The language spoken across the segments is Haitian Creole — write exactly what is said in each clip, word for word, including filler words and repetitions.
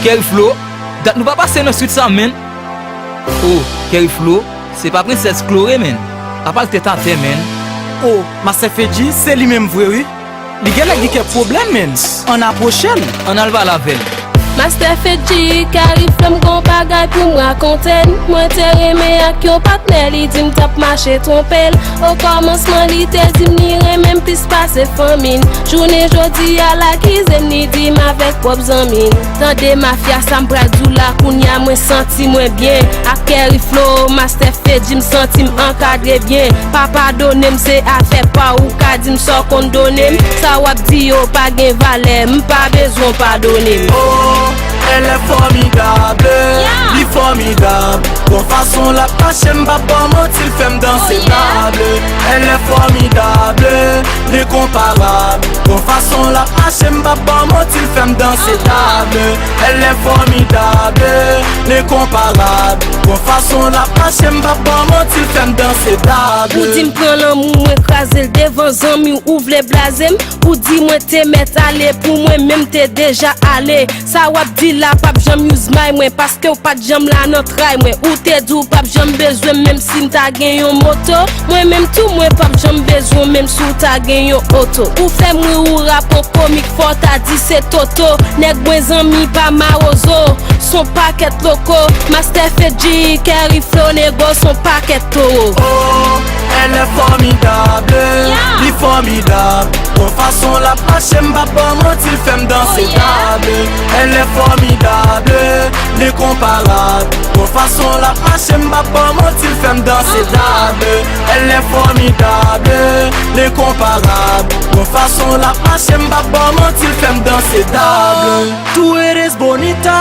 Kerry Flow, dat nou pa pase nan street sa, menn. Oh, Kerry Flow, se pa Princess Chloé, menn. Apa l tèt atè, menn. Oh, Master Fedji, se li menm vre, wi. Li genlè gen kèk pwoblèm, menn. Ann apwoche l. Ann al pale avè l. Master Fedji, Kerry Flow, m gon bagay pou m rakonte n. Mwen te renmen ak yon patnè, li di m t ap mache twonpe l. Okòmansman, li te di m li renmen m plis pase fanmi n. Jounen jodi a, l akize m, li di m avèk pwòp zanmi n. Tande mafya, sa m pral di w la, kounye a mwen santi mwen byen. Ak Kerry Flow, Master Fedji, m santi m ankadre byen. Pa padone m, se afè pa w, ou ka di m sa w konn done m. Sa w ap di yo pa gen valè, m pa bezwen w padone m. Oh, elle est formidable, li fòmidab. Bon fason l ap mache, m p ap ba w manti, l fè m danse dable. Elle est formidable, l'incomparable. Bon fason l ap mache, m p ap ba w manti, l fè m danse dable. Elle est formidable, l'incomparable. Bon fason l ap mache, m p ap ba w manti, l fè m danse dable. Ou di m pran lanmou, mwen kraze l devan zanmi w, ou vle blaze m. Ou di mwen te mèt ale, pou mwen menm te deja ale. Sa w ap di la p ap janm use may mwen, paske w pa t janm la nan tray mwen. Ou te di w p ap janm bezwen m, menm si m ta gen yon moto. Mwen menm tou, mwen p ap janm bezwen w, menm si w ta gen yon oto. Ou fè m ri, ou rap an komik, fò w ta di se Toto. Nèg mwen zanmi pa mawozo, s on pakèt loko. Master Fedji, Kerry Flow, nego, s on pakèt towo. Oh, elle est formidable, li fòmidab. Bon fason l ap mache, m p ap ba w manti, l fè m danse dable. Elle est formidable, l'incomparable. Bon fason l ap mache, m p ap ba w manti, l fè m danse dable. Elle est formidable, l'incomparable. Bon fason l ap mache, m p ap ba w manti, l fè m danse dable. Tú eres bonita,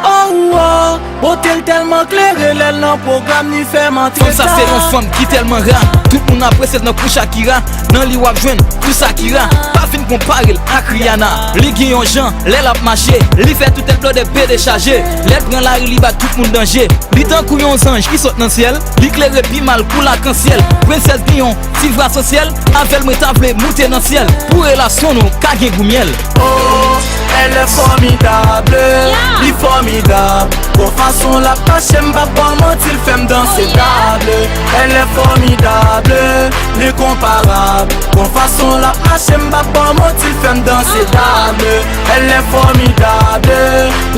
oh, oh. Bote l tèlman klere, lè l nan pwogram, li fè m antre. Fanm sa se yon fanm ki tèlman ra. Tout moun apresye l nan kou Shakira. Nan li w ap jwenn tout sa ki ra. Pa vin konpare l ak Rihanna. Li gen yon jan, lè l ap mache, li fè tout tèt blòdè pede chaje. Lè l pran lari, li ba tout moun danje. Li tankou yon zanj ki sot nan syèl. Li klere pi mal kou lakansyèl. Princess gen yon ti vwa sosyèl. Avè l mwen ta vle moute nan syèl. Pou relasyon nou ka gen gou myèl. Oh, elle est formidable, li fòmidab. Bon fason l ap mache, m p ap ba w manti, l fè m danse dable. Elle est formidable, l'incomparable. Bon fason l ap mache, m p ap ba w manti, l fè m danse dable. Elle est formidable,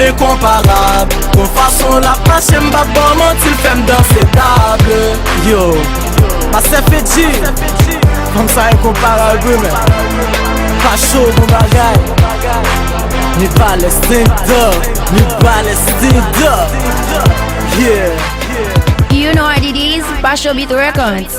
l'incomparable. Bon fason l ap mache, m p ap ba w manti, l fè m danse dable. Yo, Master Fedji, fanm sa enkonparab wi, men. Pacho, bon bagay. Mi vale stand up, mi vale stand up. Yeah. You know what it is, Pacho Beat Records.